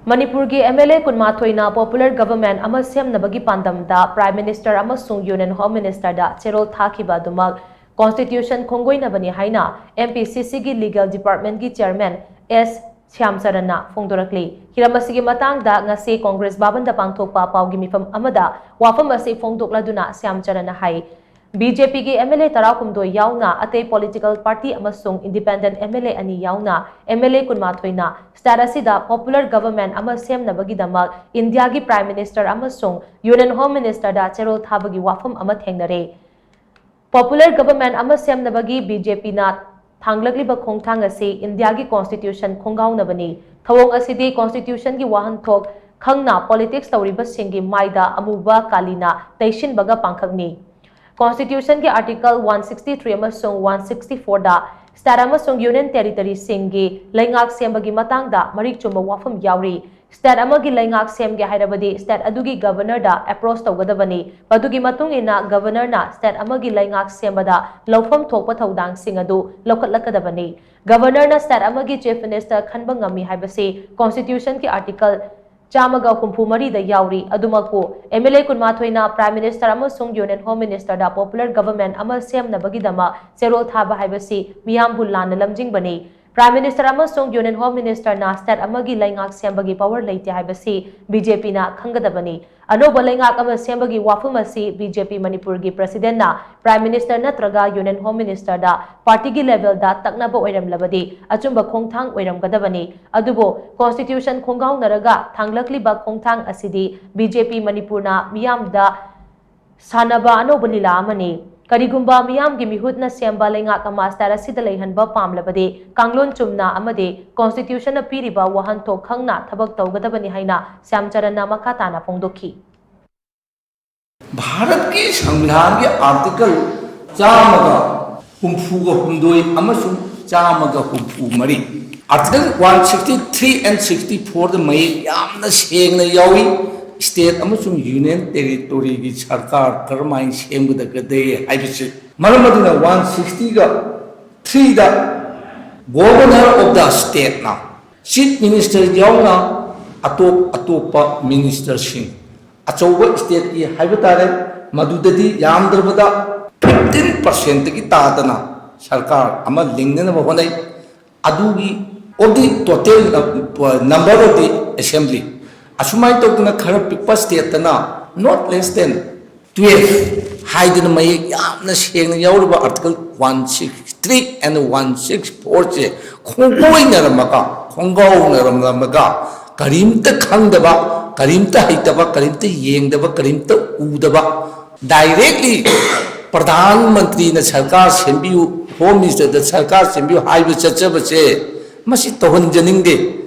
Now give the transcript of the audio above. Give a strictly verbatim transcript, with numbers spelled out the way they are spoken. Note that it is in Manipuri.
ꯃꯅꯤꯄꯨꯔꯒꯤ MLA ꯀꯨꯟꯃꯥꯊꯣꯏꯅ popular government ꯑꯃ ꯁꯦꯝꯅꯕꯒꯤ ꯄꯥꯟꯗꯝꯗ Prime Minister ꯑꯃꯁꯨꯡ Union Home Ministerꯗ ꯆꯦꯔꯣꯜ ꯊꯥꯈꯤꯕ ꯑꯗꯨꯃꯛ Constitution ꯈꯣꯡꯒꯣꯏꯅꯕꯅꯤ ꯍꯥꯏꯅ MPCCꯒꯤ Legal Departmentꯀꯤ Chairman S ꯁ꯭ꯌꯥꯝꯆꯔꯟꯅ ꯐꯣꯡꯗꯣꯔꯛꯂꯤ꯫ ꯍꯤꯔꯝ ꯑꯁꯤꯒꯤ ꯃꯇꯥꯡꯗ ꯉꯁꯤ Congress ꯚꯕꯟꯗ ꯄꯥꯡꯊꯣꯛꯄ ꯄꯥꯎꯒꯤ ꯃꯤꯐꯝ ꯑꯃꯗ ꯋꯥꯐꯝ ꯑꯁꯤ ꯐꯣꯡꯗꯣꯛꯂꯗꯨꯅ ꯁ꯭ꯌꯥꯝꯆꯔꯟꯅ ꯍꯥꯏ, BJPꯒꯤ MLA ꯇꯔꯥꯍꯨꯝꯗꯣꯏ ꯌꯥꯎꯅ ꯑꯇꯩ political party ꯑꯃꯁꯨꯡ independent MLA ꯑꯅꯤ ꯌꯥꯎꯅ MLA ꯀꯨꯟꯃꯥꯊꯣꯏꯅ state ꯑꯁꯤꯗ popular government ꯑꯃ ꯁꯦꯝꯅꯕꯒꯤꯗꯃꯛ ꯏꯟꯗꯤꯌꯥꯒꯤ Prime Minister ꯑꯃꯁꯨꯡ Union Home Ministerꯗ ꯆꯦꯔꯣꯜ ꯊꯥꯕꯒꯤ ꯋꯥꯐꯝ ꯑꯃ ꯊꯦꯡꯅꯔꯦ꯫ Popular government ꯑꯃ ꯁꯦꯝꯅꯕꯒꯤ BJPꯅ ꯊꯥꯡꯂꯛꯂꯤꯕ ꯈꯣꯡꯊꯥꯡ ꯑꯁꯤ ꯏꯟꯗꯤꯌꯥꯒꯤ Constitution ꯈꯣꯡꯒꯥꯎꯅꯕꯅꯤ꯫ ꯊꯧꯑꯣꯡ ꯑꯁꯤꯗꯤ Constitutionꯒꯤ ꯋꯥꯍꯟꯊꯣꯛ ꯈꯪꯅ politics ꯇꯧꯔꯤꯕꯁꯤꯡꯒꯤ ꯃꯥꯏꯗ ꯑꯃꯨꯕ ꯀꯥꯂꯤꯅ ꯇꯩꯁꯤꯟꯕꯒ ꯄꯥꯡꯈꯛꯅꯤ꯫ Constitutionꯒꯤ Article one sixty three ꯑꯃꯁꯨꯡ one sixty fourꯗ state ꯑꯃꯁꯨꯡ Union Territoryꯁꯤꯡꯒꯤ ꯂꯩꯉꯥꯛ ꯁꯦꯝꯕꯒꯤ ꯃꯇꯥꯡꯗ ꯃꯔꯤꯛ ꯆꯨꯝꯕ ꯋꯥꯐꯝ ꯌꯥꯎꯔꯤ꯫ State ꯑꯃꯒꯤ ꯂꯩꯉꯥꯛ ꯁꯦꯝꯒꯦ ꯍꯥꯏꯔꯕꯗꯤ state ꯑꯗꯨꯒꯤ Governorꯗ approach ꯇꯧꯒꯗꯕꯅꯤ꯫ ꯃꯗꯨꯒꯤ ꯃꯇꯨꯡ ꯏꯟꯅ Governorꯅ state ꯑꯃꯒꯤ ꯂꯩꯉꯥꯛ ꯁꯦꯝꯕꯗ ꯂꯧꯐꯝ ꯊꯣꯛꯄ ꯊꯧꯗꯥꯡꯁꯤꯡ ꯑꯗꯨ ꯂꯧꯈꯠꯂꯛꯀꯗꯕꯅꯤ꯫ Governorꯅ state ꯑꯃꯒꯤ Chief Minister ꯈꯟꯕ ꯉꯝꯃꯤ ꯍꯥꯏꯕꯁꯤ Constitutionꯒꯤ Article ꯆꯥꯝꯃꯒ ꯍꯨꯝꯐꯨ ꯃꯔꯤꯗ ꯌꯥꯎꯔꯤ꯫ ꯑꯗꯨꯃꯛꯄꯨ MLA ꯀꯨꯟꯃꯥꯊꯣꯏꯅ Prime Minister ꯑꯃꯁꯨꯡ Union Home Ministerꯗ popular government ꯑꯃ ꯁꯦꯝꯅꯕꯒꯤꯗꯃꯛ ꯆꯦꯔꯣꯜ ꯊꯥꯕ ꯍꯥꯏꯕꯁꯤ ꯃꯤꯌꯥꯝꯕꯨ ꯂꯥꯟꯅ ꯂꯝꯖꯤꯡꯕꯅꯤ꯫ Prime Minister ꯑꯃꯁꯨꯡ Union Home Ministerꯅ state ꯑꯃꯒꯤ ꯂꯩꯉꯥꯛ ꯁꯦꯝꯕꯒꯤ power ꯂꯩꯇꯦ ꯍꯥꯏꯕꯁꯤ BJPꯅ ꯈꯪꯒꯗꯕꯅꯤ꯫ ꯑꯅꯧꯕ ꯂꯩꯉꯥꯛ ꯑꯃ ꯁꯦꯝꯕꯒꯤ ꯋꯥꯐꯝ ꯑꯁꯤ BJP ꯃꯅꯤꯄꯨꯔꯒꯤ Presidentꯅ Prime Minister ꯅꯠꯇ꯭ꯔꯒ Union Home Ministerꯗ partyꯒꯤ levelꯗ ꯇꯛꯅꯕ ꯑꯣꯏꯔꯝꯂꯕꯗꯤ ꯑꯆꯨꯝꯕ ꯈꯣꯡꯊꯥꯡ ꯑꯣꯏꯔꯝꯒꯗꯕꯅꯤ꯫ ꯑꯗꯨꯕꯨ Constitution ꯈꯣꯡꯒꯥꯎꯅꯔꯒ ꯊꯥꯡꯂꯛꯂꯤꯕ ꯈꯣꯡꯊꯥꯡ ꯑꯁꯤꯗꯤ BJP ꯃꯅꯤꯄꯨꯔꯅ ꯃꯤꯌꯥꯝꯗ ꯁꯥꯟꯅꯕ ꯑꯅꯧꯕ ꯂꯤꯂꯥ ꯑꯃꯅꯤ꯫ ꯀꯔꯤꯒꯨꯝꯕ ꯃꯤꯌꯥꯝꯒꯤ ꯃꯤꯍꯨꯠꯅ ꯁꯦꯝꯕ ꯂꯩꯉꯥꯛ ꯑꯃ state ꯑꯁꯤꯗ ꯂꯩꯍꯟꯕ ꯄꯥꯝꯂꯕꯗꯤ ꯀꯥꯡꯂꯣꯟ ꯆꯨꯝꯅ ꯑꯃꯗꯤ Constitutionꯅ ꯄꯤꯔꯤꯕ ꯋꯥꯍꯟꯊꯣꯛ ꯈꯪꯅ ꯊꯕꯛ ꯇꯧꯒꯗꯕꯅꯤ ꯍꯥꯏꯅ ꯁ꯭ꯌꯥꯝꯆꯔꯟꯅ ꯃꯈꯥ ꯇꯥꯅ ꯐꯣꯡꯗꯣꯛꯈꯤ꯫ ꯚꯥꯔꯠꯀꯤ ꯁꯪꯕꯤꯙꯥꯟꯒꯤ Article ꯆꯥꯝꯃꯒ ꯍꯨꯝꯐꯨꯒ ꯍꯨꯝꯗꯣꯏ ꯑꯃꯁꯨꯡ ꯆꯥꯝꯃꯒ ꯍꯨꯝꯐꯨ ꯃꯔꯤ, Article one sixty three and sixty fourꯗ ꯃꯌꯦꯛ ꯌꯥꯝꯅ ꯁꯦꯡꯅ ꯌꯥꯎꯏ꯫ State ꯑꯃꯁꯨꯡ Union Territoryꯒꯤ ꯁꯔꯀꯥꯔ ꯀꯔꯝꯍꯥꯏꯅ ꯁꯦꯝꯒꯗꯒꯦ ꯍꯥꯏꯕꯁꯤ꯫ ꯃꯔꯝ ꯑꯗꯨꯅ one sixtyꯒ threeꯗ Governor of the Stateꯅ Chief Minister ꯌꯥꯎꯅ ꯑꯇꯣꯞ ꯑꯇꯣꯞꯄ ꯃꯤꯅꯤꯁꯇꯔꯁꯤꯡ, ꯑꯆꯧꯕ ꯁ꯭ꯇꯦꯠꯀꯤ ꯍꯥꯏꯕ ꯇꯥꯔꯦ, ꯃꯗꯨꯗꯗꯤ ꯌꯥꯝꯗ꯭ꯔꯕꯗ ꯐꯤꯐꯇꯤꯟ ꯄꯥꯔꯁꯦꯟꯠꯇꯒꯤ ꯇꯥꯗꯅ ꯁꯔꯀꯥꯔ ꯑꯃ ꯂꯤꯡꯅꯅꯕ ꯍꯣꯠꯅꯩ꯫ ꯑꯗꯨꯒꯤ of the total number of the assembly, ꯑꯁꯨꯃꯥꯏꯅ ꯇꯧꯗꯅ ꯈꯔ ꯄꯤꯛꯄ ꯁ꯭ꯇꯦꯠꯇꯅ not less than twelve ꯍꯥꯏꯗꯅ ꯃꯌꯦꯛ ꯌꯥꯝꯅ ꯁꯦꯡꯅ ꯌꯥꯎꯔꯤꯕ Article one six three and one six four ꯁꯦ ꯈꯣꯡꯒꯣꯏꯅꯔꯝꯃꯒ, ꯈꯣꯡꯒꯥꯎꯅꯔꯝꯂꯝꯃꯒ, ꯀꯔꯤꯝꯇ ꯈꯪꯗꯕ, ꯀꯔꯤꯝꯇ ꯍꯩꯇꯕ, ꯀꯔꯤꯝꯇ ꯌꯦꯡꯗꯕ, ꯀꯔꯤꯝꯇ ꯎꯗꯕ, directly ꯄ꯭ꯔꯙꯥꯟ ꯃꯟꯇ꯭ꯔꯤꯅ ꯁꯔꯀꯥꯔ ꯁꯦꯝꯕꯤꯌꯨ, ꯍꯣꯝ ꯃꯤꯅꯤꯁꯇꯔꯗ ꯁꯔꯀꯥꯔ ꯁꯦꯝꯕꯤꯌꯨ ꯍꯥꯏꯕ ꯆꯠꯆꯕꯁꯦ, ꯃꯁꯤ ꯇꯧꯍꯟꯖꯅꯤꯡꯗꯦ꯫